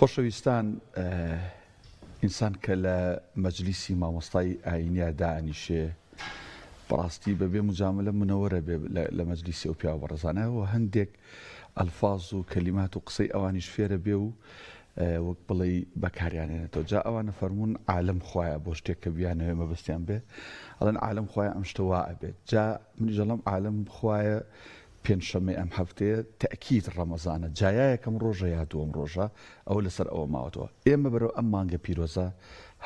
خۆشەویستان ئینسان کە لە مەجلیسی مامۆستای ئاینیا دائەنیشێ بەڕاستی بەبێ مجاملە منەوەرە بێ لە مەجلیسی ئەو پیاوە بەڕێزانە و هەندێک ئەلفاز و کەلیمات و قسەی ئەوانیش فێرە بێ و وەک بڵێی بەکاریانێنێتەوە جا ئەوانە فەرمونون عالم خوایە بۆ شتێک کە بیانەوێ مەبەستیان بێ ئەڵێن عالم خوایە ئەم شتە وا ئەبێت جا منیش ئەڵێم عالم خوایە پێنجشەممەی ئەم هەفتەیە تەئکید ڕەمەزانە جا یا یەکەم ڕۆژە یا دووەم ڕۆژە ئەوە لەسەر ئەوە ماوەتەوە ئێمە بەرەو ئەم مانگە پیرۆزە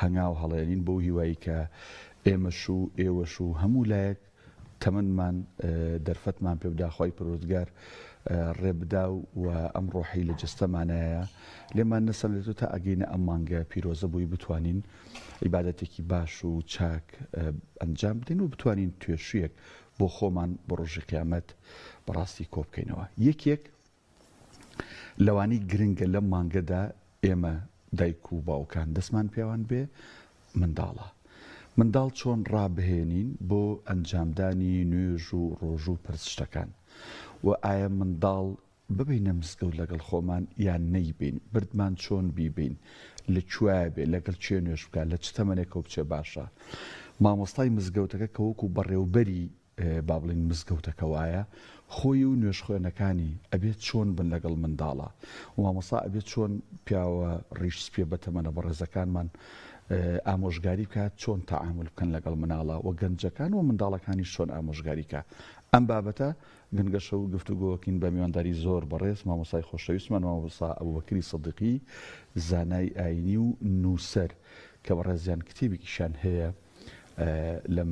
هەنگاو هەڵێنین بەو هیوایی کە ئێمەش و ئێوەش و هەموو لایەک تەمەنمان دەرفەتمان پێ بدا خوای پەروەردگار ڕێ بدا و ئەم ڕۆحەی لە جەستەمانایە لێمان نەسەلێتەوە تا ئەگەینە ئەم مانگە پیرۆزە بۆی بتوانین عیبادەتێکی باش و چاک ئەنجام بدەین و بتوانین توێشویەک بۆ خۆمان بۆ ڕۆژی قیامەت بەڕاستی کۆبکەینەوە. یەکێک لەوانەی گرنگە لەم مانگەدا ئێمە دایک و باوکان دەستمان پێوان بێ منداڵە. منداڵ چۆن ڕابهێنین بۆ ئەنجامدانی نوێژ و ڕۆژوو و پرسشتەکان؟ وە ئایا منداڵ ببەینە مزگەوت لەگەڵ خۆمان یان نەیبەین؟ بردمان چۆن بیبەین؟ لە کوایە بێ؟ لەگەڵ کێ نوێژ بکا؟ لە چ تەمەنێکەوە بچێ باشە؟ مامۆستای مزگەوتەکە کە وەکو بەڕێوبەری با بڵێین مزگەوتەکە وایە خۆی و نوێژخوێنەکانی ئەبێ چۆن بن لەگەڵ منداڵا و مامۆستا ئەبێ چۆن پیاوە ڕیش سپیە بەتەمەنە بەڕێزەکانمان ئامۆژگاری بکات چۆن تەعامول بکەن لەگەڵ مناڵا و گەنجەکان و منداڵەکانیش چۆن ئامۆژگاری کا ئەم بابەتە گنگەشە و گفتوگۆکین بە میوانداری زۆر بەڕێز مامۆستای خۆشەویستمان مامۆستا ئەبوبەکری سدیقی زانای ئاینی و نووسەر کە بەڕێزیان کتێبێکیشیان هەیە لەم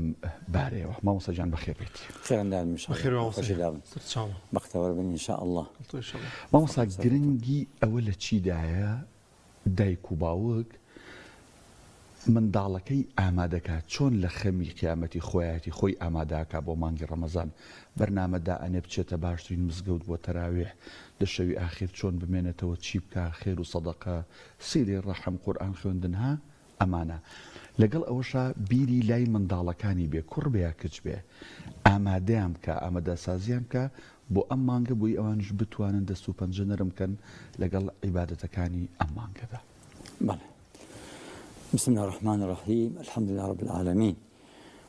بارەیەوە. مامۆستا گیان بەخێر بێیت. خێرم دابن ان شاء بەخێر الله مامۆستا خۆشی دابن سەرچاوە. بەختەوەر بن ان شاء الله. مامۆستا گرنگی ئەوە لە چیدایە دایک و باوک منداڵەکەی ئامادەکا چۆن لە خەمی قیامەتی خۆیەتی خۆی ئامادەکا بۆ مانگی ڕەمەزان بەرنامە دائەنێ بچێتە باشترین مزگەوت بۆ تەراویح لە شەوی ئاخیر چۆن بمێنێتەوە چی بکا خێر و سەدەقە سیلەی ڕەحم قورئان خوێندن ها ئەمانە. لەگەڵ ئەوەشا بیری لای منداڵەکانی بێ کوڕ بێ یا کچ بێ ئامادەیان بکا ئامادەسازیان بکا بۆ ئەم مانگە بۆی ئەوانیش بتوانن دەست و پەنجە نەرم بکەن لەگەڵ عیبادەتەکانی ئەم مانگەدا. بەڵێ. بسم اللە الرحمن الرحیم الحمد للە رب العالمین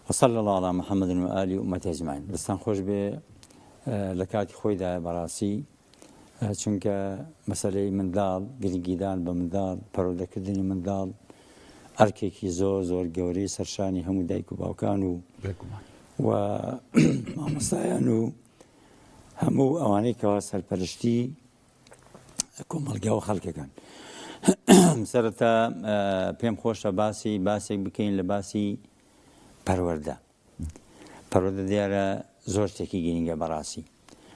وصلی اللە علی محمد و آله و امته اجمعین. دەستان خۆش بێ لە کاتی خۆیدایە بەڕاستی چونکە مەسەلەی منداڵ، گرنگیدان بە منداڵ، پەروەردەکردنی منداڵ ئەرکێکی زۆر زۆر گەورەی سەرشانی هەموو دایک و باوکان و و مامۆستایان و هەموو ئەوانەی کەوا سەرپەرشتی کۆمەڵگا و خەڵکەکان. سەرەتا پێم خۆشە باسی باسێک بکەین لە باسی پەروەردە. پەروەردە دیارە زۆر شتێکی گرینگە بەڕاستی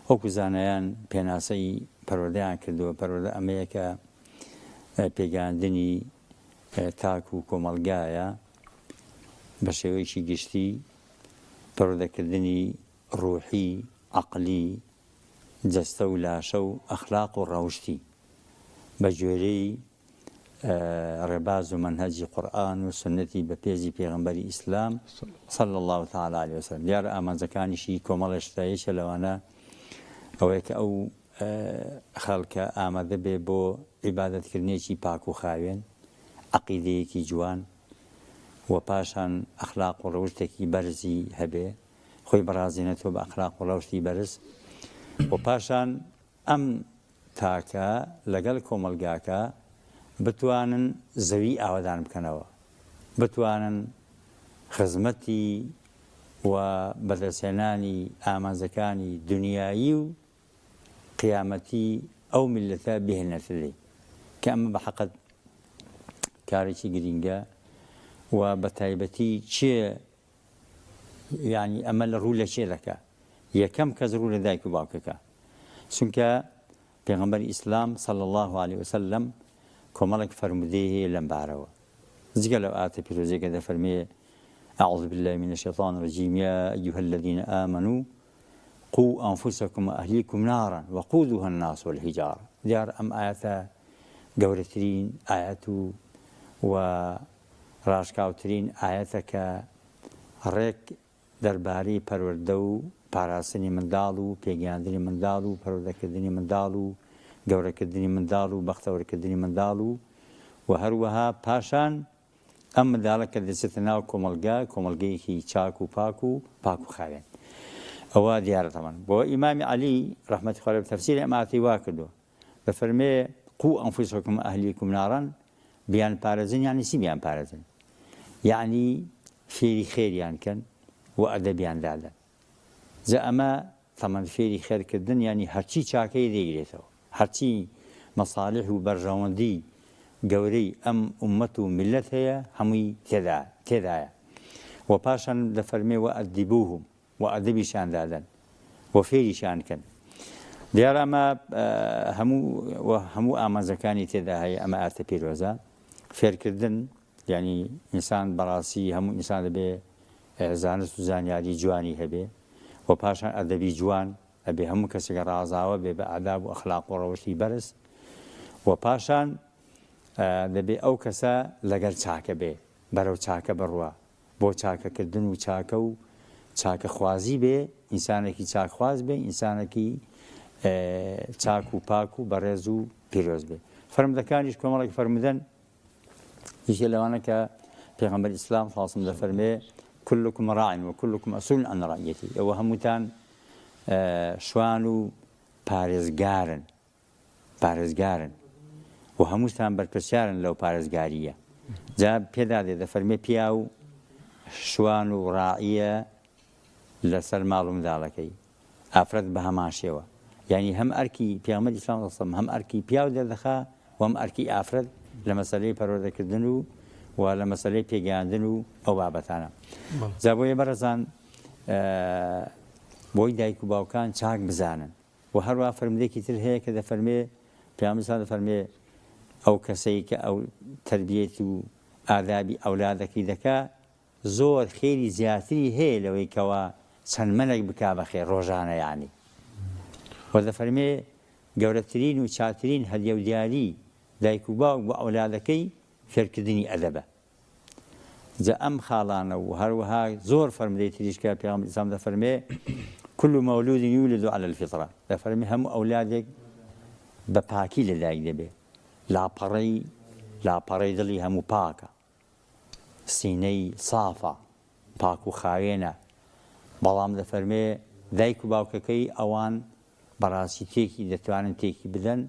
وەکو زانایان پێناسەی پەروەردەیان کردووە پەروەردە ئەمەیە کە پێگەیاندنی تاک و کۆمەڵگایە بە شێوەیەکی گشتی پەروەردەکردنی ڕوحی عەقلی جەستە و لاشە و ئەخلاق و ڕەوشتی بە گوێرەی ڕێباز و مەنهەجی قورئان و سوننەتی بەپێزی پێغەمبەری ئیسلام صلی اللە تعالی علیە وسلم. دیارە ئامانجەکانیشی کۆمەڵێ شتە، یەکێ لەوانە ئەوەیە کە ئەو خەڵکە ئامادە بێ بۆ عیبادەتکردنێکی پاک و خاوێن، عەقیدەیەکی جوان و پاشان ئەخلاق و ڕەوشتێکی بەرزی هەبێ، خۆی بڕازێنێتەوە بە ئەخلاق و ڕەوشتی بەرز و پاشان ئەم تاکە لەگەڵ کۆمەڵگاکە بتوانن زەوی ئاوەدان بکەنەوە، بتوانن خزمەتی و بەدەستهێنانی ئامانجەکانی دونیایی و قیامەتی ئەو میللەتە بهێنێتە دی، کە ئەمە بە حەقت کارێکی گرینگە و بە تایبەتی کێ یانی ئەمە لە ڕوو لە کێ دەکا؟ یەکەم کەس ڕوو لە دایک و باوکەکە چونکە پێغەمبەری ئیسلام صلی اللە علیه وسلم کۆمەڵێک فەرموودەی هەیە لەم بارەوە جگە لەو ئاتە پیرۆزەی کە دەفەرمێ اعوذ بالله من الشیطان الرجیم یا ایها الذین آمنوا قوا انفسکم واهلیکم نارا وقودها الناس والحجارە دیار ئەم ئایەتە گەورەترین ئایەت و و ڕاشکاوترین ئایەتە کە ڕێک دەربارەی پەروەردە و پاراستنی منداڵ و پێگەیاندنی منداڵ و پەروەردەکردنی منداڵ و گەورەکردنی منداڵ و بەختەوەرکردنی منداڵ و و هەروەها پاشان ئەم منداڵە کە دەچێتە ناو کۆمەڵگا، کۆمەڵگەیەکی چاک و پاک و پاک و خاوێن. ئەوە دیارە تەبعەن. بۆ ئیمامی عەلی ڕەحمەتی خوای لێ بێ تەفسیری ئەم ئایەتەی وا کردووە. دەفەرمێ، قو انفسکم اهلیکم نارا، بیانپارێزن یەعنی چی بیانپارێزن؟ یەعنی فێری خێریان کەن و ئەدەبیان دادەن. جا ئەمە تەمەن فێری خێر کردن یانی هەرچی چاکەیە دەیگرێتەوە هەرچی مەسالیح و بەرژەوەندی گەورەی ئەم ئوممەت و میللەت هەیە هەمووی تێدا تێدایە وە پاشان دەفەرمێ وەئەدیبوهم وە ئەدەبیشیان دادەن وە فێریشیان کەن دیارە ئەمە هەموو وە هەموو ئامانجەکانی تێدا هەیە ئەمە ئاتە پیرۆزە فێرکردن یانی ئینسان بەڕاستی هەموو ئینسان دەبێ زانست و زانیاری جوانی هەبێ و پاشان ئەدەبی جوان ئەبێ هەموو کەسێک ڕازاوە بێ بە ئاداب و ئەخلاق و ڕەوشتی بەرز و پاشان دەبێ ئەو کەسە لەگەل چاکە بێ بەرەو چاکە بڕوا بۆ چاکەکردن و چاکە و چاکەخوازی بێ ئینسانێکی چاکخواز بێ ئینسانێکی چاک و پاک و بەڕێز و پیرۆز بێ فەرمودەکانیش کۆمەڵێک فەرمودەن یەکێ لەوانە کە پێغەمبەر ئیسلام صلی الله دەفەرمێ كلكم راع وكلكم مسؤول عن رعيته ئەوە هەمووتان شوان و پارێزگارن پارێزگارن و هەمووتان بەرپرسیارن لەو پارێزگاریە جا پێدا دێ دەفەرمێ پیاو شوان و ڕاعیە لەسەر ماڵ و منداڵەکەی ئافرەت بە هەمان شێوە یانی هەم ئەرکی پێغەمبەری ئیسلام صلی اللە هەم ئەرکی پیاو دەردەخا و هەم ئەرکی ئافرەت لە مەسەلەی پەروەردەکردن و و لە مەسەلەی پێگەیاندن و ئەو بابەتانە جا بۆیە بەڕێزان بۆی دایک و باوکان چاک بزانن و هەروە فەرمودێکی تر هەیە کە دەفەرمێ پێغەمبەر ئیسلام دەفەرمێ ئەو کەسەی کە ئەو تەربیەت و ئادابی ئەولادەکەی دەکا زۆر خێری زیاتری هەیە لەوەی کەوا چەند مەلەک بکا بە خێر ڕۆژانە یانی وە دەفەرمێ گەورەترین و چاترین هەدیە و دیاری دایک و باوک بۆ ئەولادەکەی فێرکردنی ئەدەبە جا ئەم خاڵانە و هەروەها زۆر فەرمودەی تریش کە پێغەمبەر ئیسلام دەفەرمێ كل مولود يولد على الفطرة دەفەرمێ هەموو ئەولادێک بە پاکی لەدایک دەبێ لاپەڕەی لاپەڕەی دڵی هەموو پاکە سینەی سافە، پاک و خاوێنە، بەڵام دەفەرمێ دایک و باوکەکەی ئەوان بەڕاستی تێکی دەتوانن تێکی بدەن،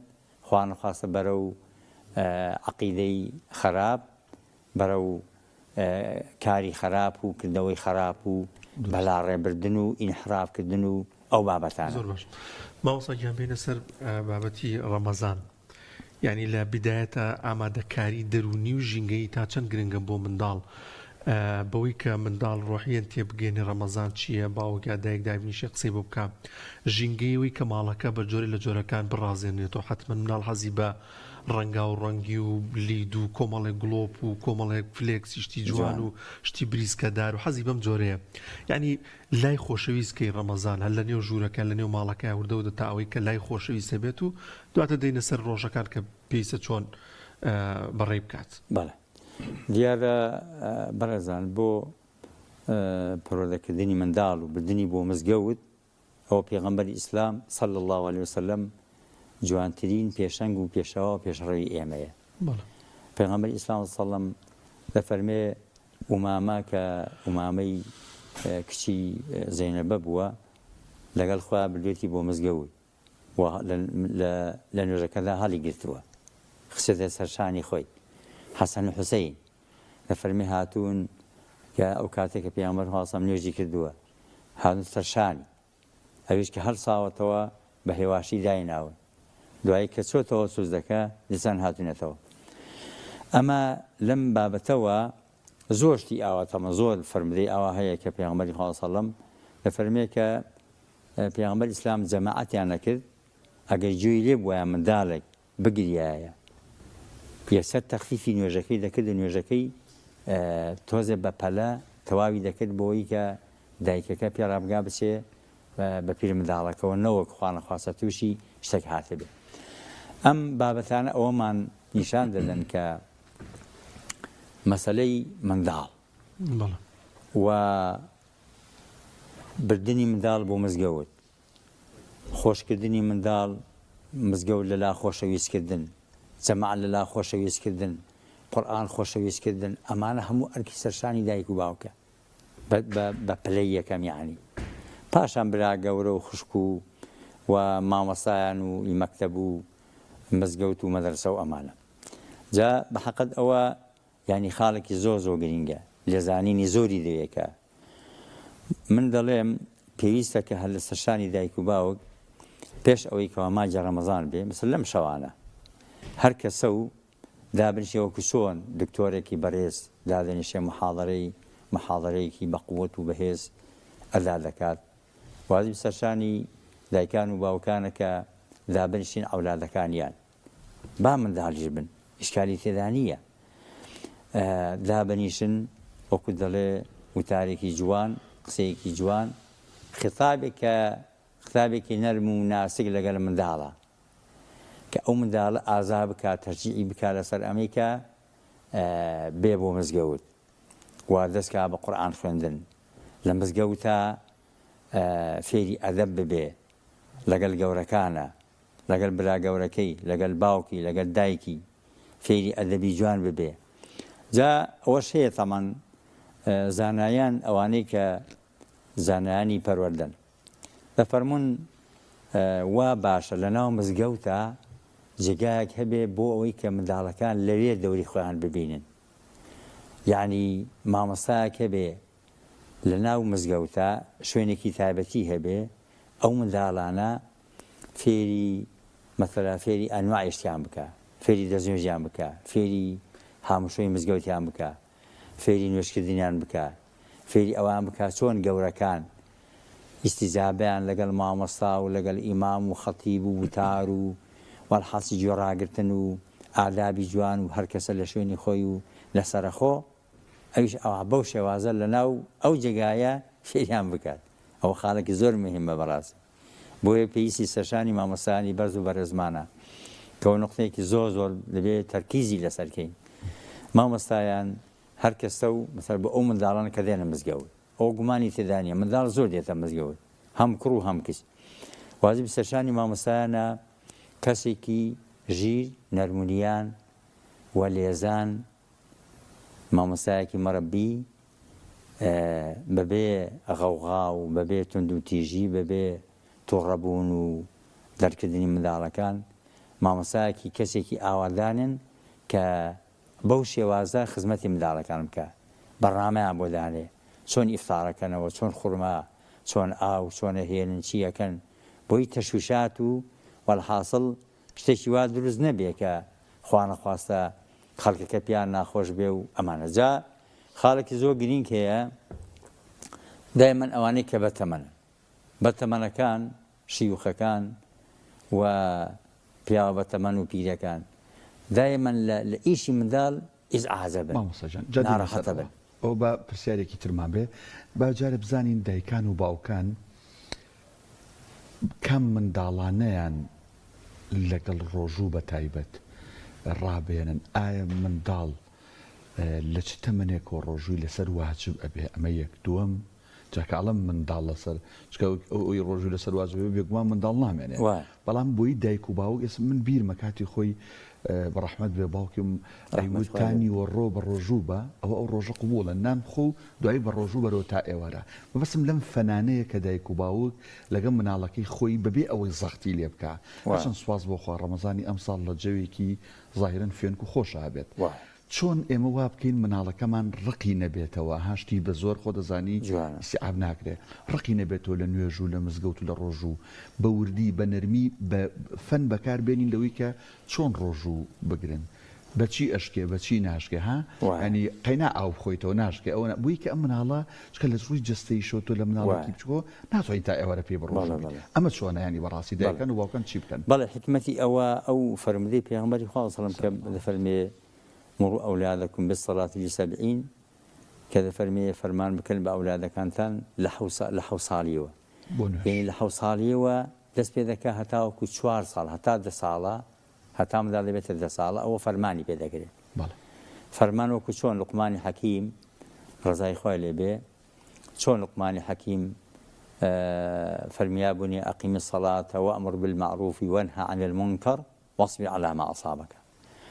خوانەخواستە بەرەو عەقیدەی خەراپ، بەرەو کاری خەراپ و کردەوەی خەراپ و بەلاڕێبردن و ئینحراف کردن و ئەو بابەتانە. زۆر باش مامۆستا گیان بێینە سەر بابەتی ڕەمەزان. یانی لە بیدایەتا ئامادەکاری دەروونی و ژینگەیی تا چەند گرنگە بۆ منداڵ بەوەی کە منداڵ ڕۆحیەن تێبگەێنێ ڕەمەزان چییە باوک یا دایک دابنیشێ قسەی بۆ بکە ژینگەیەوەی کە ماڵەکە بە جۆرێ لە جۆرەکان بڕازێنێتەوە حتمما مناڵ حەزی بە ڕەنگا و ڕەنگی و لید و کۆمەڵێک گڵۆپ و کۆمەڵێک فلێکسی شتی جوان و شتی بریسکەدار و حەزی بەم جۆرەیە یعنی لای خۆشەویست کەی ڕەمەزان هەر لە نێو ژوورەکە لە نێو ماڵەکەیا وردە وردە تا ئەوەی کە لای خۆشەویست هەبێت و دواتر دێینە سەر ڕۆژەکان کە پێویستە چۆن بەڕێی بکات. بەڵێ دیارە بەڕێزان بۆ پەروەردەکردنی منداڵ و بردنی بۆ مزگەوت ئەوە پێغەمبەری ئیسلام صلی اللە علیە وسلم جوانترین پێشەنگ و پێشەوا و پێشڕەوی ئێمەیە. پێغەمبەری ئیسلام صلی اللە علیە وسلم دەفەرمێ ئومامە کە ئومامەی کچی زەینەبە بووە لەگەڵ خۆیان بردوێتی بۆ مزگەوت و لە نوێژەکەدا هەڵی گرتووە خسێتە سەر شانی خۆی حەسەن و حوسەین دەفەرمێ هاتوون کە ئەو کاتێک کە پێغەمبەر خوا سەم نوێژی کردووە هاتوون سەر شانی ئەویش کە هەڵساوەتەوە بە هێواشی دایناون دوایی کە چۆتەوە سوزدەکە دیسان هاتونەتەوە ئەمە لەم بابەتەوە زۆر شتی ئاوا تەمە زۆر فەرمودەی ئاوا هەیە کە پێغەمبەری خوا سەڵەم دەفەرمێ کە پێغەمبەر ئیسلام جەماعەتیان نەکرد ئەگەر گوێی لێ بوایە منداڵێک بگریایە یەکسەر تەخفیفی نوێژەکەی دەکرد و نوێژەکەی تۆزێ بە پەلە تەواوی دەکرد بۆی کە دایکەکە پێ ڕابگا بچێ بە پیر منداڵەکەوە نەوەک خوانەخواستە تووشی شتێک هاتبێ. ئەم بابەتانە ئەوەمان نیشان دەدەن کە مەسەلەی منداڵ و بردنی منداڵ بۆ مزگەوت، خۆشکردنی منداڵ. مزگەوت لەلا خۆشەویست کردن، جەماعەت لەلا خۆشەویست کردن، قورئان خۆشەویست کردن، ئەمانە هەموو ئەرکی سەرشانی دایک و باوکە بە پلەی یەکەم یەعنی پاشان برا گەورە و خوشک و و مامۆستایان و ئی مەکتەب و مزگەوت و مەدرەسە و ئەمانە. جا بە حەقت ئەوە یانی خاڵێکی زۆر زۆر گرینگە لێزانینی زۆری دەوێ کە من دەڵێم پێویستە کە هەر لەسەر شانی دایک و باوک پێش ئەوەی کەوا مانگی ڕەمەزان بێ مثل لەم شەوانە هەر کەسە و دابنیشێ وەکو چۆن دکتۆرێکی بەڕێز دادەنیشێ محاضرەی محاضرەیەکی بەقوەت و بەهێز ئەدا دەکات واجب سەرشانی دایکان و باوکانە کە دابنیشین عەولادەکانیان با منداڵیش بن ئیشکالی تێدا نییە دابنیشن وەکو دەڵێ وتارێکی جوان قسەیەکی جوان خطابێک کە خطابێکی نەرم و ناسک لەگەل منداڵە کە ئەو منداڵە ئازا بکات تەشجیعی بکات لەسەر ئەمەی کە بێ بۆ مزگەوت و دەستکا بە قورئان خوێندن لە مزگەوتا فێری ئەدەب ببێ لەگەل گەورەکانە لەگەل برا گەورەکەی لەگەل باوکی لەگەل دایکی فێری ئەدەبی جوان ببێ جا ئەوەش هەیە تەمان زانایان ئەوانەی کە زانایانی پەروەردەن دەفەرموون وا باشە لە ناو مزگەوتا جێگایەک هەبێ بۆ ئەوەی کە منداڵەکان لەوێ دەوری خۆیان ببینن یعنی مامۆستایەک هەبێ لە ناو مزگەوتا شوێنێکی تایبەتی هەبێ ئەو منداڵانە فێری مەسەلا فێری ئەنواعی شتیان بکا فێری دەستنوێژیان بکا فێری هاموشۆی مزگەوتیان بکا فێری نوێژکردنیان بکا فێری ئەوان بکا چۆن گەورەکان ئیستیجابەیان لەگەڵ مامۆستا و لەگەڵ ئیمام و خەتیب و وتار و وەلحاسی گوێڕاگرتن و ئادابی جوان و هەرکەسە لە شوێنی خۆی و لەسەرەخۆ ئەویش ئەوا بەو شێوازە لەناو ئەو جێگایە فێریان بکات ئەوە خاڵێکی زۆر مهمە بەڕاستی بۆیە پێویستی سەرشانی مامۆستایانی بەرز و بەڕێزمانە کەەوە نقطەیەکی زۆر زۆر دەبێت تەرکیزی لەسەر کەین مامۆستایان هەر کەسە و مەسەر بۆ ئەو منداڵان کە دێنە مزگەوت ئەو گومانی تێدا نییە منداڵ زۆر دێتە مزگەوت هەم کوڕ و هەم کچ واجب سەرشانی مامۆستایانە کەسێکی ژیر نەرمونیان و لێزان مامۆستایەکی مەرەبی بەبێ غەوغا و بەبێ توندوتیژی بەبێ توڕەبوون و دەرکردنی منداڵەکان مامۆستایەکی کەسێکی ئاوادانن کە بەو شێوازە خزمەتی منداڵەکان بکە بەڕنامەیان بۆ دانێ چۆن ئیفتارەکەنەوە چۆن خورما چۆن ئاو چۆنە هێنن چیەکەن بۆی تەشویشات و وەلحاسڵ شتێکی وا دروست نەبێ کە خوانەخواستە خەڵکەکە پێیان ناخۆش بێ و ئەمانە جا خاڵێکی زۆر گرینگ هەیە دایمەن ئەوانەی کە بەتەمەنن بەتەمەنەکان شیوخەکان و پیاوە بەتەمەن و پیرەکان دایمەن لە ئیشی منداڵ ئیزعاجە بن مامۆستا جان جا دێینە سەر ناڕەحەتە ئەوە بن. ئەوە با پرسیارێکی ترمان بێ با جارێ بزانین دایکان و باوکان کام منداڵانەیان لەگەڵ ڕۆژوو بە تایبەت ڕابێنن ئایا منداڵ لە چ تەمەنێکەوە ڕۆژووی لەسەر واجب ئەبێ ئەمە یەک دووەم جا کە ئەڵێم منداڵ لەسەر چونکە ئەوی ڕۆژوو لەسەر واجب بێ بێگومان منداڵ نامێنێ بەڵام بۆی دایک و باوک ئێستا من بیرمە کاتی خۆی بە ڕەحمەت بێ باوکیم ئەیوت تا نیوەڕۆ بە ڕۆژوو بە ئەوە ئەو ڕۆژە قبوڵە نان بخۆ و دوایی بە ڕۆژوو بەرەوە تا ئێوارە مەبەستم لەم فەنانەیە کە دایک و باوک لەگەڵ مناڵەکەی خۆی بەبێ ئەوەی زەختی لێ بکا هەرچەند سوپاس بۆ خوا ڕەمەزانی ئەمساڵ لە جەوێکی زاهیرەن فێنک و خۆشا بێت چۆن ئێمە وا بکەین مناڵەکەمان ڕقی نەبێتەوە ها شتی بە زۆر خۆ دەزانی ئیستیعاب ناکرێ ڕقی نەبێتەوە لە نوێژ و لە مزگەوت و لە ڕۆژوو بە وردی بە نەرمی بە فەن بەکار بێنین لەوەی کە چۆن ڕۆژوو بگرن بە چی ئەشکێ بە چی ناشکێ ها یانی قەینا ئاو بخۆیتەوە ناشکێ ئەوە نا بۆی کە ئەم مناڵە چونکە لە ڕووی جەستەییشەوە تۆ لە مناڵێکی بچووکەوە ناتوانی تا ئێوارە پێی بە ڕۆژوو بیت ئەمە چۆنە یانی بەڕاستی دایکان و باوکان چی بکەن؟ بەڵێ حیکمەتی ئەوە ئەو فەرموودەی پێغەمبەری خوا صلی اللە علیه و سلم کە دەفەرموێ مروا اولادکم بالصلاة لسبع کە دەفەرموێ فەرمان بکەن بە ئەولادەکانتان لە حەو ساڵیەوە یعنی لە حەو ساڵیەوە دەست پێ دەکا هەتاوەکو چوار ساڵ هەتا دە ساڵە هەتا منداڵ دەبێتە دە ساڵە ئەوە فەرمانی پێ دەکرێت فەرمان وەکو چۆن لوقمانی حەکیم ڕەزای خوای لێ بێ چۆن لوقمانی حەکیم. فەرمیابوونی أقم الصلاة وأمر بالمعروف وانه عن المنكر واصبر على ما أصابك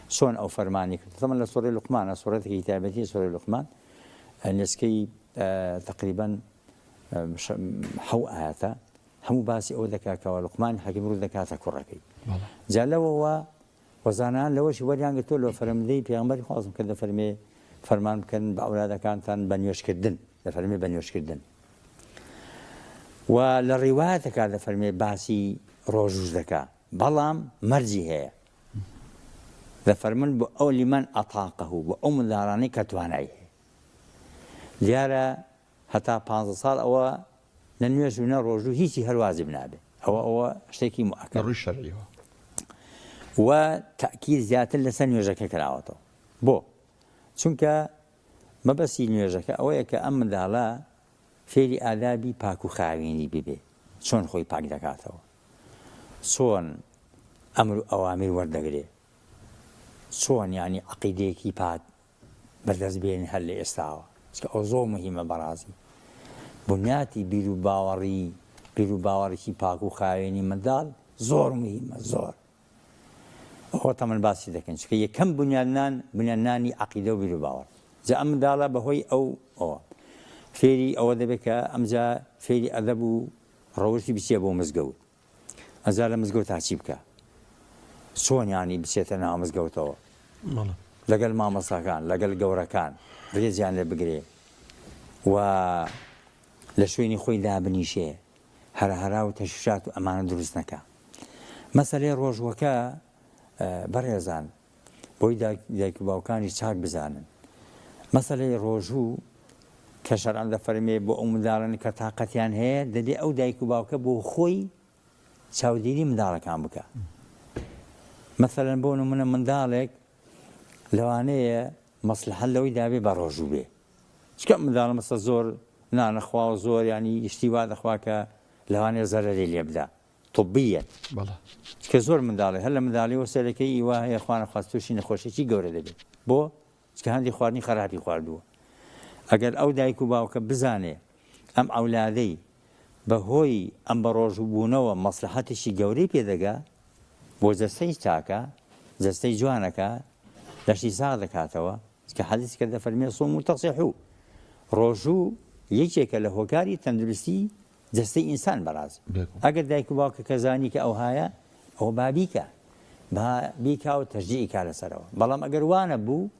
چۆن ئەو فەرمانی کرد تەمەن لە سوڕی لوقمانە سوڕەتێکی تایبەتی سوڕی لوقمان نێچکەی تقریبا حەو ئاەتە هەموو باسی ئەوە دەکات کەوا لوقمانی حەکیم ڕوو دەکاتە کوڕەکەی جا لەوەوە وەزانان لەوەش وەریان گرتووە لە فەرمودەی پێغەمبەری خوازم کە دەفەرمێ فەرمان بکەن بە ئەولادەکانتان بە نوێژکردن دەفەرمێ بە نوێژکردن و لە ڕیوایەتەکە دەفەرمێ باسی ڕۆژوش دەکا بەڵام مەرجی هەیە دەفەرمن بۆ ئەو لیمەن ئەتاقەه بۆ ئەو منداڵانەی کە توانای هەیە دیارە هەتا پانزە ساڵ ئەوە نە نوێژ و نە ڕۆژوو هیچی هەر واجب نابێ ئەوە ئەوە شتێکی مؤکد لە ڕووی شەرعیەوە. و تەئکید زیاتر لەسەر نوێژەکە کراوەتەوە بۆ؟ چونکە مەبەستی نوێژەکە ئەوەیە کە ئەم منداڵە فێری ئادابی پاک و خاوێنی ببێ چۆن خۆی پاک دەکاتەوە چۆن ئەمر و ئەوامر وەردەگرێ چۆن یانی عەقیدەیەکی پاک بەدەست بێنن هەر لە ئێستاوە چونکە ئەوە زۆر موهیمە بەڕازی بنیاتی بیرو باوەڕی بیرو باوەڕێکی پاک و خاوێنی منداڵ زۆر موهیمە زۆر ئەوە تەمەن باسی دەکەین چونکە یەکەم بنیادنان بنیادنانی عەقیدە و بیرو باوەڕ جا ئەم منداڵە بەهۆی ئەو ئەوە فێری ئەوە دەبێت کە ئەمجا فێری ئەدەب و ڕەوشی بچێ بۆ مزگەوت ئەجا لە مزگەوتا چی بکا؟ چۆن یانی بچێتە ناو مزگەوتەوە؟ لەگەل مامۆستاکان، لەگەل گەورەکان رێزیان لێ بگرێ و لە شوێنی خۆی دابنیشێ، هەرەهەرا و تەشویشات و ئەمانە دروست نەکا. مەسەلەی رۆژووەکە بەڕێزان بۆی دایک و باوکانیش چاک بزانن مەسەلەی ڕۆژوو کە شەرعەن دەفەرمێ بۆ ئەو منداڵانە کە تاقەتیان هەیە دەبێ ئەو دایک و باوکە بۆ خۆی چاودێری منداڵەکان بکە مەسەلەن بۆ نمونە منداڵێک لەوانەیە مەسلحەت لەوەی دابێ بە ڕۆژوو بێ چکە منداڵە مەسە زۆر نانەخوا و زۆر ینی شتی وا دەخوا کە لەوانەیە زەرەری لێ بدا طبیە بەڵێ. چونکە زۆر منداڵێ هەر لە منداڵیەوە سەرەکەی ئی وا هەیە خوا نەخواست توشی نەخۆشیەکی گەورە دەبێت بۆ؟ چونکە هەندی خواردنی خەراپی خواردووە ئەگەر ئەو دایک و باوکە بزانێ ئەم عەولادەی بە هۆی ئەم بەڕۆژوو بوونەوە مەسلحەتێکی گەورەی پێ دەگا بۆ جەستەی چاکە جەستەی جوانەکە لەشی ساغ دەکاتەوە چونکە حەدیسەکە دەفەرمێ صوموا تصحوا ڕۆژوو یەکێکە لە هۆکاری تەندروستی جەستەی ئینسان بەڕاز ئەگەر دایک و باوکەکە زانی کە ئەوهایە ئەوە با بیکا با بیکا و تەشجیعی کا لەسەرەوە بەڵام ئەگەر وانە بوو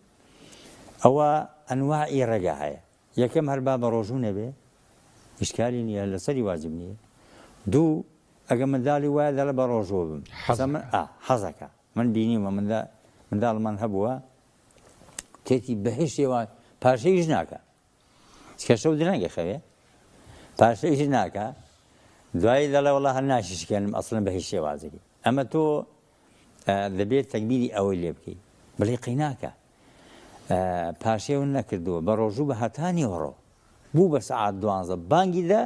ئەوە ئەنواعی ڕێگا هەیە یەکەم هەر با بە ڕۆژوو نەبێ ئیشکالی نییە لەسەری واجب نییە دوو ئەگە منداڵی وایە دەڵێ بە ڕۆژوو بم حەزەکە من بینیومە منداڵمان هەبووە تێتی بەهێ شێوە پاشەیش ناکە چکە شەو درەنگ ئەخەوێ پاشەیش ناکا دوایی دەڵێ وەڵا هەر ناشیشکێنم ئەسڵەن بە هیچ شێوازێکی ئەمە تۆ دەبێت تەگبیری ئەوەی لێ بکەی بڵێ قەیناکە پاشێون نەکردووە بە ڕۆژوو بە هەتا نیوەڕۆ بوو بە سەعات دوانزە بانگی دە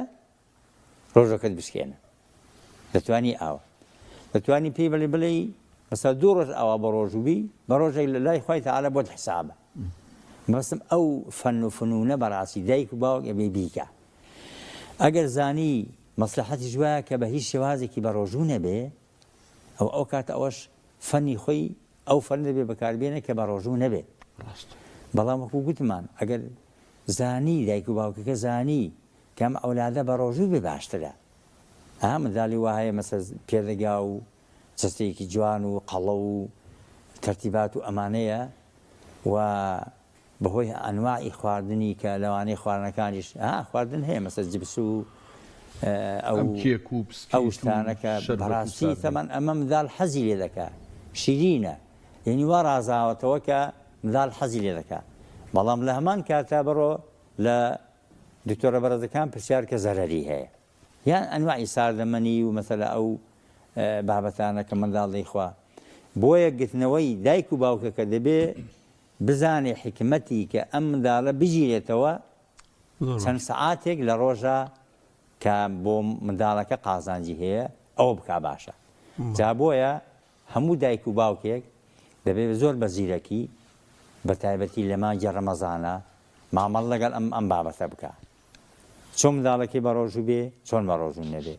ڕۆژەکەت بشکێنە دەتوانی ئاوا دەتوانی پێی بڵێ بڵێ مەسا دوو ڕۆژ ئاوا بە ڕۆژوو بی بە ڕۆژێک لە لای خوای تەعالا بۆت حسابە مەبەستم ئەو فەن و فنونە بەڕاستی دایک و باوک ئەبێ بیکا ئەگەر زانی مەسلحەتیش وایە کە بە هیچ شێوازێکی بە ڕۆژوو نەبێ ئەو ئەو کاتە ئەوەش فەنی خۆی ئەو فەن دەبێ بەکاربێنێ کە بە ڕۆژوو نەبێ بەڵام وەکو گوتمان ئەگەر زانی دایک و باوکەکە زانی کە ئەم ئەولادە بە ڕۆژوو بێ باشترە ئا منداڵی وا هەیە مەسە پێدەگا و جەستەیەکی جوان و قەڵەو و تەرتیبات و ئەمانەیە و بەهۆی ئەنواعی خواردنی کە لەوانەیە خواردنەکانیش ها خواردن هەیە مەسە جبس و ئەو ئەم کێک و پسکیت ئەو و شتانە کە شەربەت و بەڕاستی ساردی. تەمان ئەمە منداڵ حەزی لێ دەکا شیرینە یعنی وا ڕازاوەتەوە کە منداڵ حەزی لێ دەکا بەڵام لە هەمان کاتا بڕۆ لە دکتۆرە بەڕێزەکان پرسیار کە زەرەری هەیە یان ئەنواعی ساردەمەنی و مەسەلە ئەو بابەتانە کە منداڵ دەیخوا بۆیە گرتنەوەی دایک و باوکەکە دەبێ بزانێ حیکمەتی کە ئەم منداڵە بگیرێتەوە چەند سەعاتێک لە ڕۆژە کە بۆ منداڵەکە قازانجی هەیە ئەوە بک باشە جا بۆیە هەموو دایک و باوکێک دەبێت زۆر بە زیرەکی بە تایبەتی لە مانگی ڕەمەزانە مامەڵ لەگەڵ ئەم ئەم بابەتە بکە. چۆن منداڵەکەی بەڕۆژوو بێ چۆن بەڕۆژوو نەبێ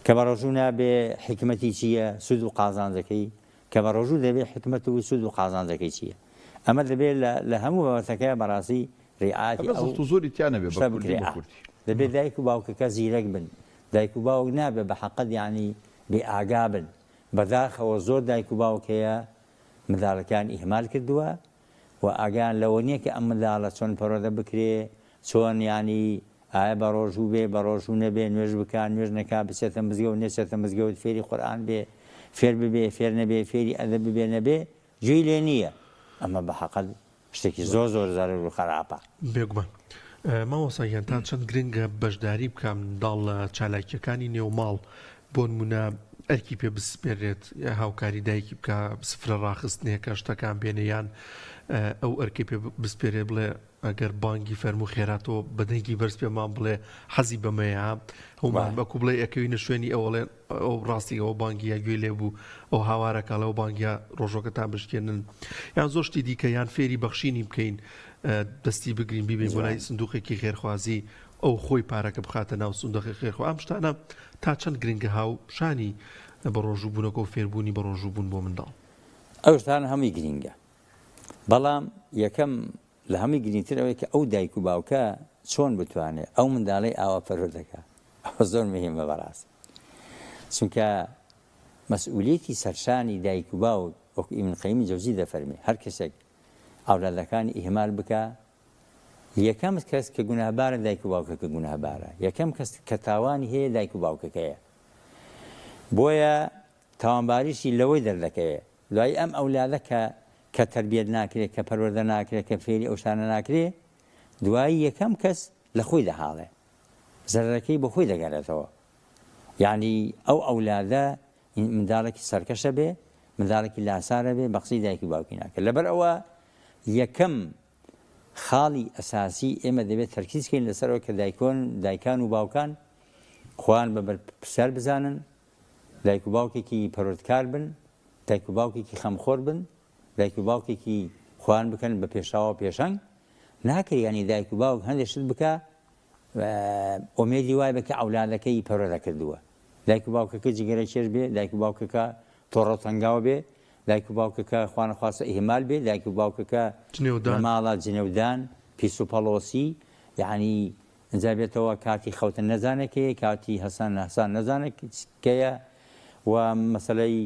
کە بەڕۆژوو نابێ حیکمەتی چییە سوود و قازانجەکەی کە بەڕۆژوو دەبێ حیکمەت و سوود و قازانجەکەی چییە ئەمە دەبێ لە هەموو بابەتەکە بەڕاستی ڕیعایەتی ئەو زەخت و زۆری تیا نەبێ شتە بکرێ دەبێ دایک و باوکەکە زیرەک بن دایک و باوک نابێ بە حەقت یانی بێ ئاگا بن بەداخەوە زۆر دایک و باوک هەیە منداڵەکان ئیهمال کردووە و ئاگایان لەوە نیە کە ئەم منداڵە چۆن پەروەردە بکرێ چۆن یانی ئایا بەڕۆژوو بێ بەڕۆژوو نەبێ نوێژ بکا نوێژ نەکا بچێتە مزگەوت نەچێتە مزگەوت فێری قورئان بێ فێر ببێ فێر نەبێ فێری ئەدەب ببێ نەبێ گوێی لێ نیە ئەمە بە حەقت شتێکی زۆر زۆر زەرەر و خەراپە. بێگومان مامۆستا گیان تا چەند گرنگە بەشداری بکا منداڵ لە چالاکیەکانی نێو ماڵ بۆنمونە ئەرکی پێ بسپێرێت هاوکاری دایکی بکا سفرە ڕاخستنێکە شتەکان بێنێ یان ئەو ئەرکەی پێ بسپێرێ بڵێ ئەگەر بانگی فەرموو خێرا تۆ بە دەنگی بەرز پێمان بڵێ حەزی بەمەیە هەومان بەکو بڵێ ئەکەوینە شوێنی ئەوڵێ ئەو ڕاستی ئەوە بانگیە گوێ لێ بوو ئەو هاوارەکە لەو بانگیا ڕۆژۆکەتان بشکێنن یان زۆر شتی دیکە یان فێری بەخشینی بکەین دەستی بگرین بیبین بۆ لای سندوقێکی خێرخوازی ئەو خۆی پارەکە بخاتە ناو سندوقی خێرخوا ئەم شتانە تا چەند گرنگە هاوشانی بەڕۆژوو بوونەکە و فێربوونی بەڕۆژوو بوون بۆ منداڵ؟ ئەو شتانە هەمووی گرینگە بەڵام یەکەم لە هەمووی گرینگتر ئەوەیە کە ئەو دایک و باوکە چۆن بتوانێ ئەو منداڵەی ئاوا پەروەردە کا ئەوە زۆر مهمە بەڕاستی چونکە مەسئولیەتی سەرشانی دایک و باوک وەکو ئیبن قەیمی جەوزی دەفەرمێ هەر کەسێک ئەولادەکانی ئیهمال بکا یەکەم کەس کە گوناهبارە دایک و باوکەکە گوناهبارە یەکەم کەس کە تاوانی هەیە دایک و باوکەکەیە بۆیە تاوانباریشی لەوەی دەردەکەوێ دوایی ئەم ئەولادە کە کە تەربیەت ناکرێ کە پەروەردە ناکرێ کە فێری ئەو شتانە ناکرێ دوایی یەکەم کەس لە خۆی دەهاڵێ زەرەرەکەی بۆ خۆی دەگەرێتەوە یعنی ئەو ئەولادە منداڵێکی سەرکەشە بێ منداڵێکی لاسارە بێ بە قسەی دایکی باوکی ناکە لەبەر ئەوە یەکەم خاڵی ئەساسی ئێمە دەبێت تەرکیز کەین لەسەرەوە کە دایکۆن دایکان و باوکان خۆیان بە بەرپرسیار بزانن دایک و باوکێکی پەروەردکار بن دایک و باوکێکی خەمخۆر بن دایک و باوکێکی خۆیان بکەن بە پێشاوە پێشەنگ ناکرێ ینی دایک و باوک هەندێک شت بکە ئۆمێدی وای بە کە ئەولادەکەی پەروەردە کردووە دایک و باوکەکە جگەرە کێش بێ دایک و باوکەکە تۆڕە تەنگاو بێ دایک و باوکەکە خوانەخواستە ئیهمال بێ دایک و باوکەکە جنێودان لە ماڵە جنێودان پیس و پەڵۆسی یعنی ئینجا بێتەوە کاتی خەوتن نەزانێ کەیە کاتی هەسان هەسان نەزانێ کەیە و مەسەلەی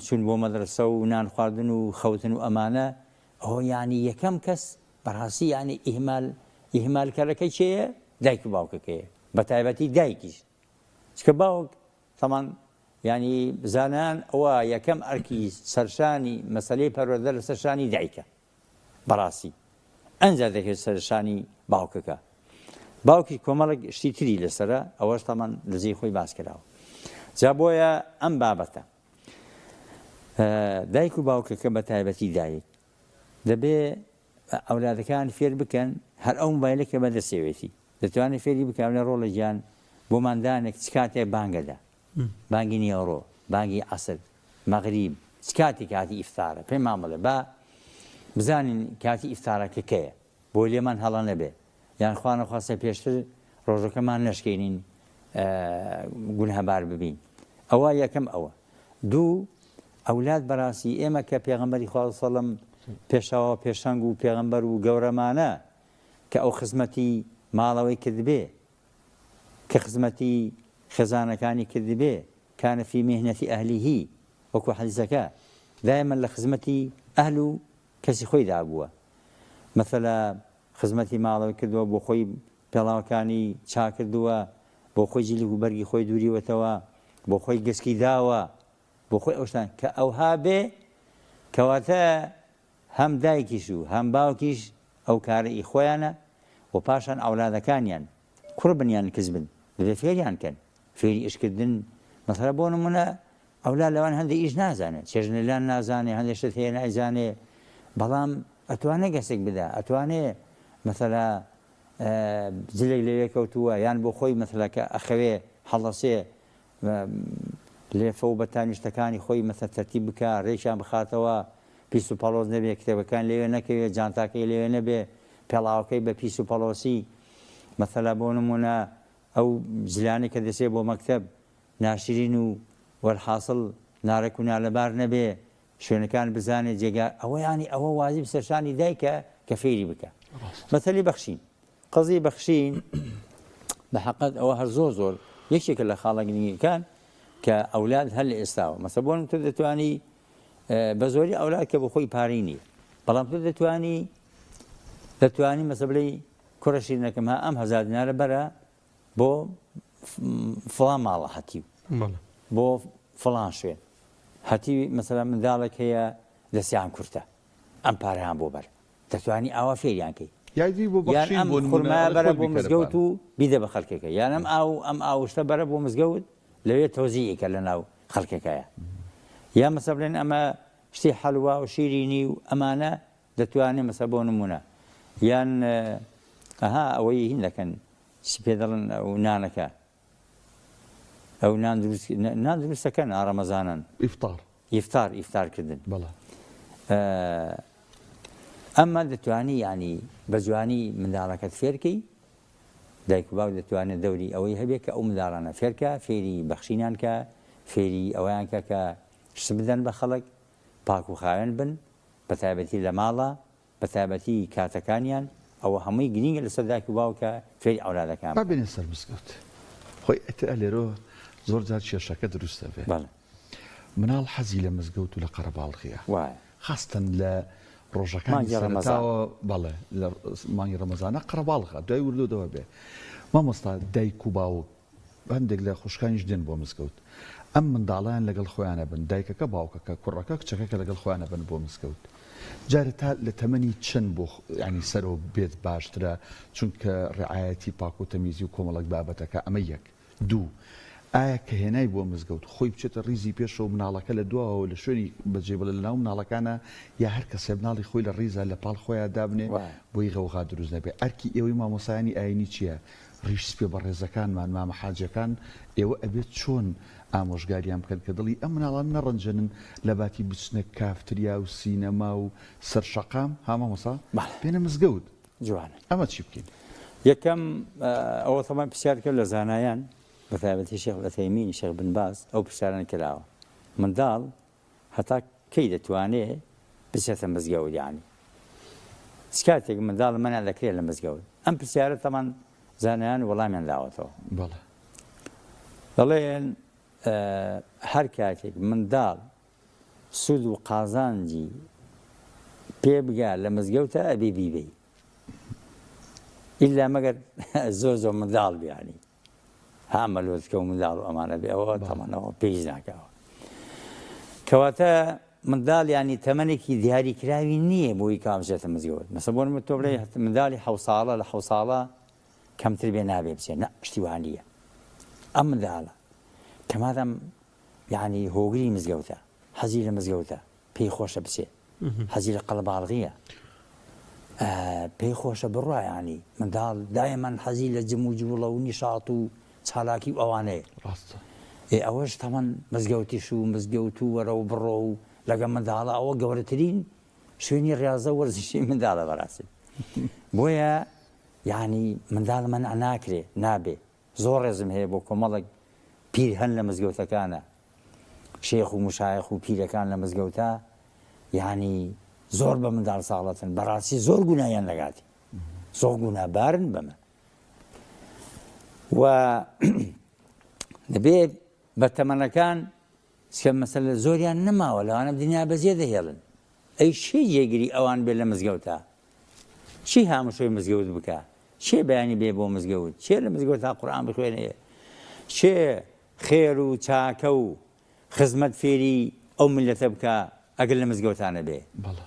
چوون بۆ مەدرەسە و نان خواردن و خەوتن و ئەمانە ئەوە یعنی یەکەم کەس بەڕاستی یعنی ئیهمال ئیهمالکەرەکە کێیە دایک و باوکەکەیە بە تایبەتی دایکیش چکە باوک تەمان یانی زانایان ئەوە یەکەم ئەرکی سەرشانی مەسەلەی پەروەردە لەسەر شانی دایکە بەڕاستی ئەنجا دەکەوێت سەر شانی باوکەکە باوکی کۆمەڵێک شتی تری لەسرە ئەوەش تەمان لە جێی خۆی باس کراوە جا بۆیە ئەم بابەتە دایک و باوکەکە بە تایبەتی دایک دەبێ ئەولادەکان فێر بکەن هەر ئەو مۆبایلە کە بەدەستێوێتی دەتوانێت فێری بکە لە ڕۆڵە گیان بۆمان دانێک چ کاتێک بانگەدا بانگی نیەڕۆ بانگی عەسر مەغریب چ کاتی کاتی ئیفتارە پێمان بڵێ با بزانین کاتی ئیفتارەکە کەیە بۆ لێمان هەڵە نەبێ یان خوا نەخواستە پێشتر ڕۆژەکەمان نەشکێنین گونهبار ببین ئەوە یەکەم ئەوە دوو ئەولاد بەڕاستی ئێمە کە پێغەمبەری خوا سەڵم پێشەوا پێشەنگ و پێغەمبەر و گەورەمانە کە ئەو خزمەتی ماڵەوەی کردبێ کە خزمەتی خێزانەکانی کردبێ کان فی مهنە اهله وەکو حەدیسەکە دایما لە خزمەتی ئەهل و کەسی خۆیدا بووە مەسەلا خزمەتی ماڵەوەی کردووە بۆ خۆی پێڵاوەکانی چاکردووە بۆ خۆی جلک و بەرگی خۆی دووریوەتەوە بۆ خۆی گسکی داوە بۆ خۆی ئەو شتان کە ئەوها بێ کەواتە هەم دایکیش و هەم باوکیش ئەو کارە ئی خۆیانە و پاشان ئەولادەکانیان کوڕ بن یان کچ بن دەبێ فێریان کەن فێری ئیش کردن مەسەلە بۆ نمونە ئەولاد لەوان هەندێ ئیش نازانێ چێژنەلان نازانێ هەندێ شت هەیە نایزانێ بەڵام ئەتوانێ گەسک بدا ئەتوانێ مەسەلە جلێک لەوێ کەوتووە یان بۆ خۆی مەسەلە کە ئەخەوێ هەڵەسێ لێفە و بەتانی شتەکانی خۆی مەسە تەرتیب بکا رێکیان بخاتەوە پیس و پەڵۆس نەبێ کتێبەکان لەوێ نەکەوێ جانتاکەی لەوێ نەبێ پێڵاوەکەی بە پیس و پەڵۆسی. مەسەلا بۆ نموونە ئەو جلانەی کە دەچێ بۆ مەکتەب ناشرین و وەلحاسڵ ناڕێک و نالەبار نەبێ شوێنەکان بزانێ جێگا ئەوە یانی ئەوە واجب سەرشانی دایکە کە فێری بکە مەسەلی بەخشین قەزی بەخشین بە حەقەت ئەوە هەر زۆر زۆر یەکێکە لە خاڵە گرنگەکان کە ئەولاد هەر لە ئێستاوە مەسە بۆن تۆ دەتوانی بە زۆری ئەولاد کە بۆ خۆی پارەی نییە بەڵام تۆ دەتوانی دەتوانی مەسە بڵێ کوڕە شیرنەکەم ها ئەم هەزار دینارە بەرە بۆ فڵان ماڵە هەتیو بۆ فڵان شوێن هەتیوی مەسەلا منداڵێک هەیە دەستیان کورتە ئەم پارەیان بۆ بەر دەتوانی ئاوا فێریان کەی یان ئەم خورمایە بەرە بۆ مزگەوت و بیدە بە خەڵکەکە یان ئەم ئاو ئەم ئاوشتە بەرە بۆ مزگەوت لەوێ تەوزیعی کە لە ناو خەڵکەکەیە یا مەسە بڵێن ئەمە شتی حەلوا و شیرینی و ئەمانە دەتوانێ مەسە بۆ نمونە یان ئەها ئەوەی هین دەکەن چی پێ دەڵێن ئەو نانەکە ئەو نان دروست نان دروستەکەن ئاڕەمەزانان ئیفتار ئیفتار ئیفتار کردن بەڵێ. ئەمە دەتوانی یانی بە جوانی منداڵەکەت فێرکەی دایک و باوک دەتوانێت دەوری ئەوەی هەبێت کە ئەو منداڵانە فێرکە فێری بەخشینان کە فێری ئەویان کە کە شت بدەن بە خەڵک پاک و خاوێن بن بە تایبەتی لە ماڵە بە تایبەتی کاتەکانیان ئەوە هەمووی گرینگە لەسەر دایک و باوک کە فێری ئەولادەکان با بکەن. بێینە سەر مزگەوت خۆی ئیتر ئەلێرۆ زۆر جار کێشەکە دروست دەبێ. بەڵێ. مناڵ حەزی لە مزگەوت و لە قەرەباڵغیە. وایە. خاستەن لە ڕۆژەکانی مانگی ڕەمەزان. سەرەتاوە بەڵێ لە مانگی ڕەمەزانا قەرەباڵغە دوای وردۆدەوە بێ. مامۆستا دایک و باوک هەندێک لە خوشکانیش دێن بۆ مزگەوت ئەم منداڵەیان لەگەڵ خۆیان ئەبن دایکەکە باوکەکە کوڕەکە کچەکە کە لەگەڵ خۆیان ئەبن بۆ مزگەوت جارێ تا لە تەمەنی چەند بۆ ینی سەرەوە بێت باشترە چونکە ڕعایەتی پاک و تەمیزی و کۆمەڵک بابەتەکە ئەمە یەک دوو ئایا کە هێنای بۆ مزگەوت خۆی بچێتە ڕیزی پێشەوە مناڵەکە لە دواوە لە شوێنی بەجێ بڵێ لە ناو مناڵەکانە یا هەر کەسێ مناڵی خۆی لە ڕیزە لە پاڵ خۆیان دابنێ بۆی غەوغا دروست نەبێ ئەرکی ئێوەی مامۆسایانی ئاینی چییە ڕیش سپیە بەڕێزەکانمان مامە حاجیەکان ئێوە ئەبێت چۆن ئامۆژگاریان بکەن کە دڵی ئەم مناڵانە نەڕەنجێنن لەباتی بچنە کافتریا و سینەما و سەر شەقام ها مامۆستا بەڵێ. بێنە مزگەوت جوانە. ئەمە چی بکەین؟ یەکەم ئەوە تەبعەن پرسیار کرد لە زانایان بە تایبەتی شێخ عوثەیمین شێخ بن باز ئەو پرسیارانە کراوە منداڵ هەتا کەی دەتوانێ بچێتە مزگەوت یانی چ کاتێک منداڵ مەنع دەکرێت لە مزگەوت ئەم پرسیارە تەمان زانایان وەڵامیان داوەتەوە بەڵێ دەڵێن هەر کاتێک منداڵ سوود و قازانجی پێ بگا لە مزگەوتە ئەبێ بیبەی ئیلا مەگەر زۆر زۆر منداڵ بیانی ها مەلۆتکە و منداڵ و ئەمانە بێ ئەوە تەمەنەوە پێویست ناکەوە کەواتە منداڵ ینی تەمەنێکی دیاری کراوی نییە بۆی کام بچێتە مزگەوت مەسە بۆن تۆ بڵێ منداڵی حەو ساڵە لە حەو ساڵە کەمتر بێ نابێ بچێت نە شتی وان نییە ئەم منداڵە کە مادەم یعنی هۆگری مزگەوتە حەزی لە مزگەوتە پێی خۆشە بچێ حەزی لە قەڵەباڵغیە پێی خۆشە بڕوا یانی منداڵ دایمەن حەزی لە جم و جوڵە و نیشاط و چالاکی و ئەوانەیە ڕاستە ئێ ئەوەش تەمەن مزگەوتیش و مزگەوت و وەرە و بڕۆ و لەگە منداڵە ئەوە گەورەترین شوێنی ڕاضە وەرزشی منداڵە بەڕاستی بۆیە یعنی منداڵ مەنع ناکرێ نابێ زۆر ڕێزم هەیە بۆ کۆمەڵێک پیر هەن لە مزگەوتەکانە شێخ و مشایخ و پیرەکان لە مزگەوتە یانی زۆر بە منداڵ ساڵەتن بەڕاستی زۆر گوناهیان دەگاتی زۆر گونابارن بەمە و دەبێت بە تەمەنەکان سکە مەسەلە زۆریان نەماوە لەوانە دنیا بەجێ دەهێڵن ئەی چی جێگری ئەوان بێ لە مزگەوتە چی هامشۆی مزگەوت بکە چێ بەیانی بێ بۆ مزگەوت چێ لە مزگەوت تا قورئان بخوێنێ چێ خێر و چاکە و خزمەت فێری ئەو میللەتە بکا ئەگەر لە مزگەوتا نەبێ. بەڵێ.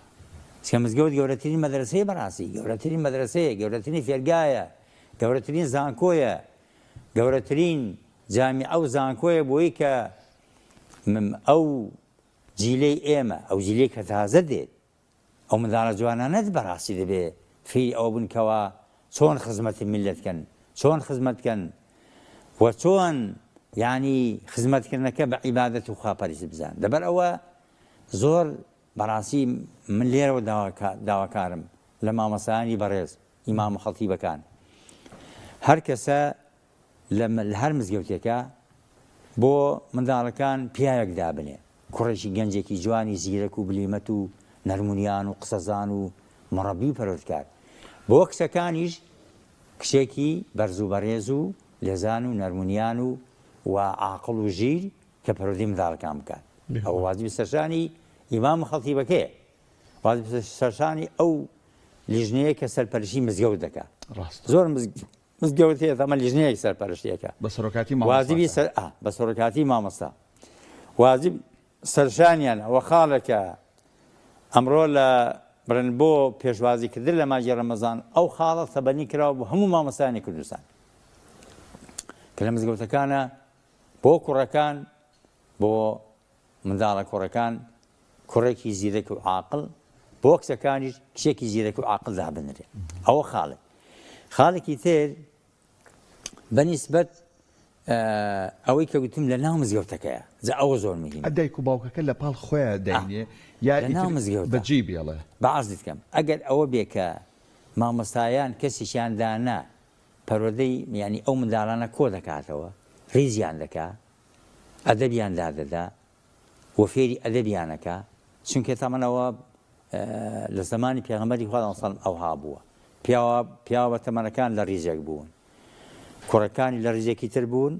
چونکە مزگەوت گەورەترین مەدرەسەیە بەڕاستی، گەورەترین مەدرەسەیە، گەورەترین فێرگایە، گەورەترین زانکۆیە، گەورەترین جامیعە و زانکۆیە بۆی کە ئەو جیلەی ئێمە، ئەو جیلەی کە تازە دێت، ئەو منداڵە جوانانەت بەڕاستی دەبێ فێری ئەوە بن کەوا چۆن خزمەتی میللەت کەن چۆن خزمەت کەن و چۆن یانی خزمەتکردنەکە بە عیبادەت و خواپەرستی بزان لەبەر ئەوە زۆر بەڕاستی من لێرەوە داواکارم لە مامۆستایانی بەڕێز ئیمام و خەتیبەکان. هەر کەسە لە هەر مزگەوتێکا بۆ منداڵەکان پیاوێک دابنێ، کوڕێکی گەنجێکی جوانی زیرەک و بلیمەت و نەرمونیان و قسەزان و مڕەبی و پەروەردکار، بۆ کچەکانیش کچێکی بەرز و بەڕێز و لێزان و نەرمونیان و و عاقڵ و ژیر کە پەروەردەی منداڵەکان بکات. ئەوە واجبی سەرشانی ئیمام و خەتیبەکەیە. واجب سەرشانی ئەو لیژنەیە کە سەرپەرشی مزگەوت دەکات. ڕاستە. زۆر مزگەوت هەیە تەمە لیژنەیەک سەرپەرشتیەکە. بە سەرۆکاتی مامۆستاکە. واجبی سەر ئا بە سەرۆکاتی مامۆستا. واجب سەرشانیانە وە خاڵێکە ئەمڕۆ لە بڵێن بۆ پێشوازی کردن لە مانگی ڕەمەزان ئەو خاڵە تەبەنی کراوە بۆ هەموو مامۆستایانی کوردستان کە لە مزگەوتەکانە بۆ کوڕەکان بۆ منداڵە کوڕەکان کوڕێکی زیرەک و عاقڵ بۆ کچەکانیش کچێکی زیرەک و عاقڵ دابنرێ ئەوە خاڵێک خاڵێکی تر بەنیسبەت ئەوەی کە گوتم لە ناو مزگەوتەکەیە جا ئەوە زۆر مهمە. دایک و باوکەکە لە پاڵ خۆیان داینێ یا لە ناو ئیتر مزگەوتە بەجێی بێڵێ؟ با عەرزت کەم ئەگەر ئەوە بێ کە مامۆستایان کەسێکیان دانا پەروەردەی یانی ئەو منداڵانە کۆ دەکاتەوە ڕیزیان دەکا ئەدەبیان دادەدا و فێری ئەدەبیان ئەکا چونکە تەمەن ئەوە لە زەمانی پێغەمبەری خوا سەڵم ئەوها بووە پیاوە پیاوە تەمەنەکان لە ڕیزێک بوون کوڕەکانی لە ڕیزێکی تر بوون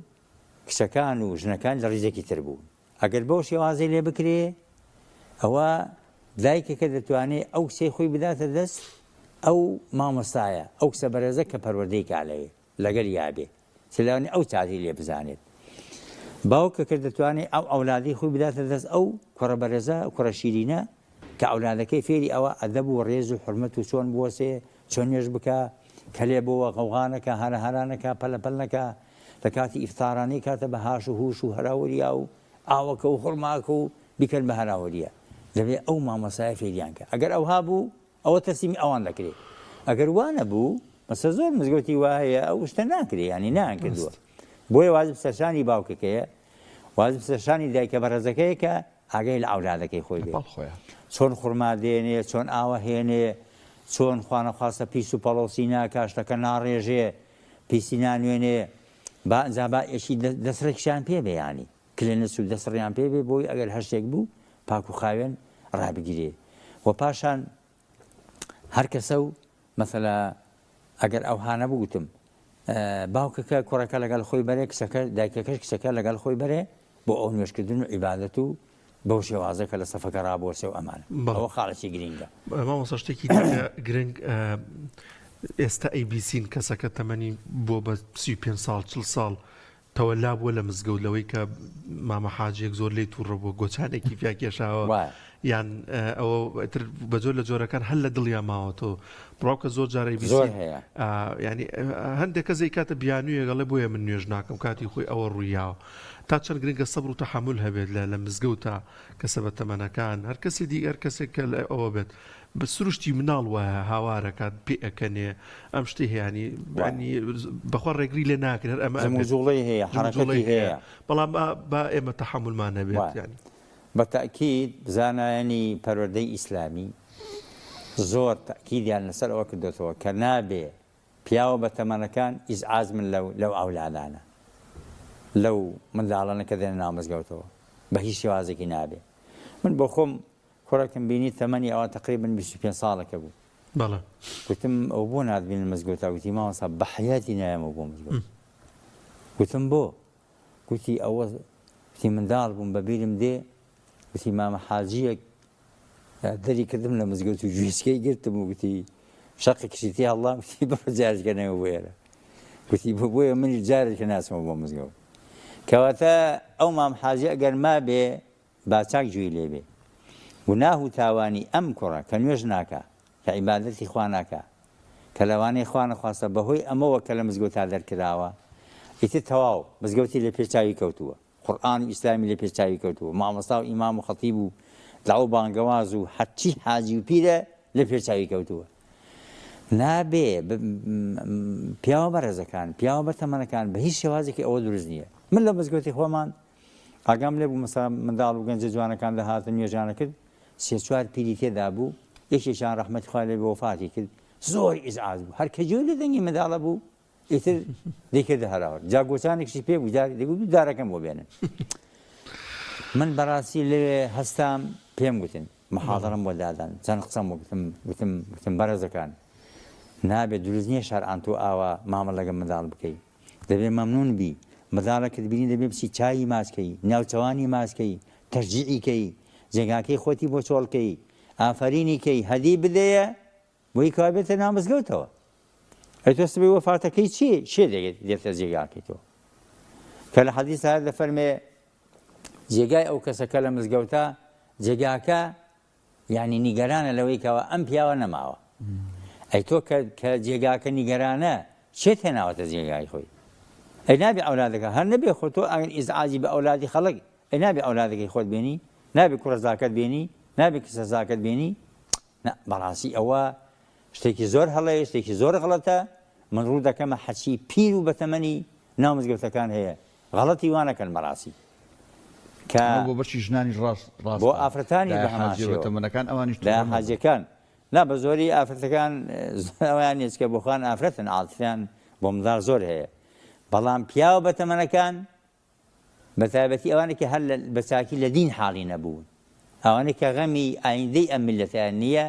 کچەکان و ژنەکان لە ڕیزێکی تر بوون ئەگەر بەو شێوازەی لێ بکرێ ئەوە دایکەکە دەتوانێت ئەو کچەی خۆی بداتە دەست ئەو مامۆستایە ئەو کچە بەڕێزە کە پەروەردەی کا لەوێ لەگەل یابێ چلانی ئەو چاتی لێ بزانێت. باوکەکە دەتوانێت ئەو ئەولادەی خۆی بداتە دەست ئەو کوڕە بەرێزە، کوڕە شیرینە، کە ئەولادەکەی فێری ئەوە ئەدەب و ڕێز و حورمەت و چۆن بوەسێ، چۆن نوێژ بکا، کەلێ بۆوە غەوغا نەکا، هەرە هەرا نەکا، پەلە پەل نەکا، لە کاتی ئیفتارا نەیکاتە بە هاش و هوش و هەراوریا و ئاوەکە و خورماکە و بیکەن بە هەراوریا. دەبێ ئەو مامۆستایە فێریان کا. ئەگەر ئەوها بوو، ئەوە تەسلیمی ئەوان دەکرێ ئەگەر وا نەبوو مەسە زۆر مزگەوتی وا هەیە ئەو شتە ناکرێ ینی نان کردووە بۆیە واجب سەرشانی باوکەکەیە واجب سەرشانی دایکە بەڕێزەکەیە کە ئاگای لە ئەولادەکەی خۆی بێ چۆن خورما دێنێ چۆن ئاوە هێنێ چۆن خوانەخواستە پیس و پەڵۆسی ناکا شتەکە ناڕێژێ پیسی نانوێنێ با ئەنجا با ئێشی دەسڕێکشیان پێ بێ ینی کلێنس و دەسڕیان پێ بێ بۆی ئەگەر هەر شتێک بوو پاک و خاوێن ڕابگیرێ و پاشان هەر کەسە و مەسەلا ئەگەر ئەوها نەبوو گوتم باوکەکە کوڕەکە لەگەڵ خۆی بەرێ کچەکە دایکەکەش کچەکە لەگەڵ خۆی بەرێ بۆ ئەو نوێژکردن و عیبادەت و بەو شێوازە کە لە سەفەکە ڕابوەسێ و ئەمانە ئەوە خاڵێکی گرینگە. مامۆستا شتێکی دیکە گرنگ ئێستا ئەیبیسین کەسەکە تەمەنی بۆ بە 35 ساڵ 40 ساڵ تەوەلا بووە لە مزگەوت لەوەی کە مامە حاجیەک زۆر لێی توڕە بووە گۆچانێکی پیا کێشاوە یان ئەوە تر بە جۆر لە جۆرەکان هەر لە دڵیا ماوەتەوە بڕاو کە زۆر جارەی زۆر هەیە ینی هەندێک کەس کاتە بیانوویە گەڵێ بۆیە من نوێژ ناکەم کاتی خۆی ئەوە ڕوویاوە تا چەند گرنگە سەبر و تەحەمول هەبێت لە لە مزگەوتە کەسە بە تەمەنەکان هەر کەسی دی هەر کەسێک کە لە ئەوە بێت بە سروشتی مناڵ وایە هاوارەکات پێ ئەکەنێ ئەم شتی هەیانی بانی بەخوا ڕێگری لێ ناکرێت هەر ئەمە ئەبێت. جموجوڵەی هەیە حەرەکەتی هەیە. بەڵام با ئێمە تەحەمولمان هەبێت یانی. بە تەئکید زانایانی پەروەردەی ئیسلامی زۆر تەئکیدیان لەسەر ئەوە کردۆتەوە کە نابێ پیاوە بەتەمەنەکان ئیزعاج بن لەو لەو ئەولادانە لەو منداڵانە کە دێنە ناو مزگەوتەوە بە هیچ شێوازێکی نابێ من بۆ خۆم کوڕێکم بینی تەمەنی ئەوە تقریبا 25 ساڵەکە بوو بەڵێ گوتم ئەو بۆ ناتبینە مزگەوتا گوتی مامۆستا بە حەیاتی نایەمەوە بۆ مزگەوت گوتم بۆ گوتی ئەوە گوتی منداڵ بووم بە بیرم دێ گوتی مامە حاجیەک دەری کردم لە مزگەوت و گوێچکەی گرتم و گوتی شەقێکیشی تێ هەڵدام گوتی بڕۆ جارێکە نەوە بۆ ئێرە گوتی بۆ بۆیە منیش جارێکە ناچمەوە بۆ مزگەوت کەواتە ئەو مام حاجی ئەگەر مابێ با چاک گوێی لێ بێ گوناه و تاوانی ئەم کوڕە کە نوێژ ناکا کە عیبادەتی خوا ناکا کە لەوانەیە خوا نەخواستە بەهۆی ئەمەوە کە لە مزگەوتا دەرکراوە ئیتر تەواو مزگەوتی لە پێش چاوی کەوتووە قورئان و ئیسلامی لە پێش چاوی کەوتووە مامۆستا و ئیمام و خەتیب و داو و بانگەواز و هەرچی حاجی و پیرە لە پێش چاوی کەوتووە نابێ پیاوە بەڕێزەکان پیاوە بەتەمەنەکان بە هیچ شێوازێکی ئەوە دروست نییە من لە مزگەوتی خۆمان ئاگام لێ بوو مەسا منداڵ و گەنجە جوانەکان دەهاتن نوێژیان کرد سێ چوار پیری تێدا بوو یەکێکیان ڕەحمەتی خوای لێ بێ وەفاتی کرد زۆر ئیزعاج بوو هەر کە گوێی لە دەنگی منداڵە بوو. ئیتر دەیکردە هەراوە جا گۆچانێکشی پێ بوو دەگوت دارەکەم بۆ بێنن من بەڕاستی لەوێ هەستام پێم گوتن محاضرم بۆ دادان چەند قسەم بۆ گوتم گوتم گوتم بەڕێزەکان نابێت دروست نییە شەرعان تۆ ئاوا مامەڵە لەگەڵ منداڵ بکەی دەبێ مەمنون بی منداڵەکەت بینی دەبێ بچی چاوی ماچ کەی ناوچەوانی ماچ کەی تەشجیعی کەی جێگاکەی خۆتی بۆ چۆڵ کەی ئافەرینی کەی هەدی بدەیە بۆی کەوا بێتە ناو مزگەوتەوە ئەی تۆ سبەی وەفاتەکەی چی چێ دێتە جێگاکەی تۆ کە لە حەدیث هات دەفەرمێ جێگای ئەو کەسەکە لە مزگەوتە جێگاکە یعنی نیگەرانە لەوەی کەەوە ئەم پیاوە نەماوە ئەی تۆ کە جێگاکە نیگەرانە چێت هێناوەتە جێگای خۆی ئەی نابێ ئەولادەکە هەر نەبێ خۆ تۆ ئەگەر ئیزعاجی بە ئەولادی خەڵک ئەی نابێ ئەولادەکەی خۆت بێنی نابێ کوڕەزاکەت بێنی نابێ کچەزاکەت بێنی نا بەڕاستی ئەوە شتێکی زۆر هەڵەیە شتێکی زۆر غەڵەتە من ڕوو دەکەمە حەچی پیر و بەتەمەنی ناو مزگەوتەکان هەیە غەڵەتی وا نەکەن بەڕاستی کە بۆ بەشی ژنانیش ڕاست ڕاستە بۆ ئافرەتانیش دایە بە هەمان حاجیە شێوە بەتەمەنەکان ئەوانیش دایە توڕە نەبن. حاجیەکان نا بە زۆری ئافرەتەکان ئەویان نیە چکە بۆ خۆیان ئافرەتن عاتفیان بۆ منداڵ زۆر هەیە بەڵام پیاوە بەتەمەنەکان بەتایبەتی ئەوانەی کە هەر بە چاکی لە دین حاڵی نەبوون، ئەوانەی کە غەمی ئایندەی ئەم میللەتەیان نییە،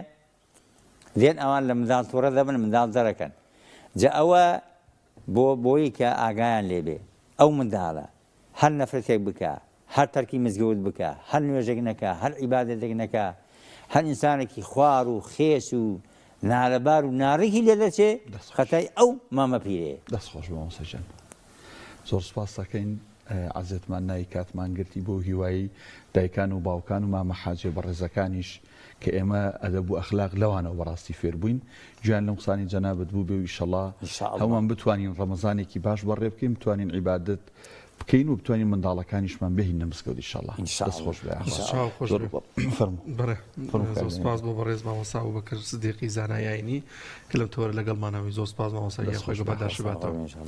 دێن ئەوان لە منداڵ توڕە دەبن، منداڵ دەرەکەن. جا ئەوە بۆ بۆی کە ئاگایان لێ بێ، ئەو منداڵە هەر نەفرەتێک بکا، هەر تەرکی مزگەوت بکا، هەر نوێژێک نەکا، هەر عیبادەتێک نەکا، هەر ئینسانێکی خوار و خێس و نالەبار و ناڕێکی لێ دەچێ، خەتای ئەو مامە پیرەیە. دەست خۆش مامۆستا گیان. زۆر سوپاست دەکەین عەزێتمان نای کاتمان گرتی بۆ هیوایی دایکان و باوکان و مامە حاجیە بەڕێزەکانیش کە ئێمە ئەدەب و ئەخلاق لەوانەوە بەڕاستی فێر بووین گوێیان لەم قسانی جەنابت بوو بێ و ئیشەڵا هەمووان بتوانین ڕەمەزانێکی باش بەڕێ بکەین بتوانین عیبادەت بکەین و بتوانین منداڵەکانیشمان بهینە مزگەوت ئیشەڵا دەست خۆش بێ چاو خۆش بێ. فەرموو بەڕێ فەرموو زۆر کاک سپاس بۆ بەڕێز مامۆستا ئەبوبەکر سدیقی زانای ئاینی کە لەم تەوەرە لەگەڵمانەوەی زۆر سپاس مامۆستا گیان دەست خۆی خۆش بە بێ. پاداشت باتەوە.